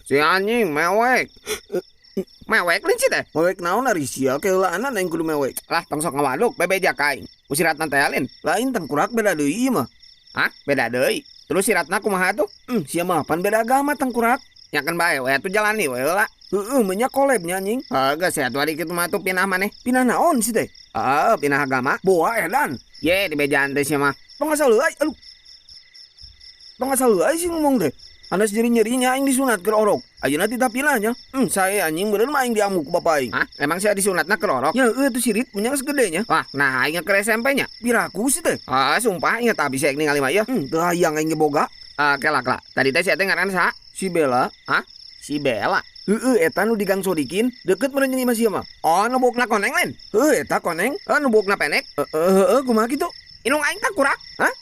Si anjing mewek. Mewek lain sih teh. Mewek naon ari sia keheulaanan aing kudu mewek. Lah tong sok ngawaduk bebeja ka aing. Ku si Ratna teh lain. Lain tangkurak beda deui ieu mah. Hah? Beda deui. Terus si Ratna kumaha tuh? Sia mah pan beda agama tangkurak. Nya keun bae we atuh jalani we heula. Heeh, menya koleb nya anjing. Heuh geus atuh ari kitu mah atuh pinah maneh. Pinah naon sih teh? Heeh, pinah agama. Boa edan. Ye dibejaan teh sia mah. Tong asal euy, aduh. Tong asal euy sih ngomong teh. Anas nyeri-nyerinya aing disunat keur orok. Ayeuna titah pinah nya. Sae anjing beureun mah aing diamuk ku bapa aing. Hah? Emang sia disunatna keur orok? Nya heueuh tuh sirit nya geus gede nya. Wah, nah aing keur SMP nya. Piraku sih teh. Ah, sumpah inget abis aing ningali mah ieu. Teu hayang aing ge boga. Ah, kela kela. Tadi teh sia teh ngaran saha? Si Bella. Hah? Si Bella. Heeh, eta nu di Gang Sodikin, deket meureun jeung imah sia mah. Oh, nu buukna koneng lain? Heueuh, eta koneng. Oh, nu buukna pendek? Heeh, heeh, kumaha kitu? Indung aing tangkurak. Hah?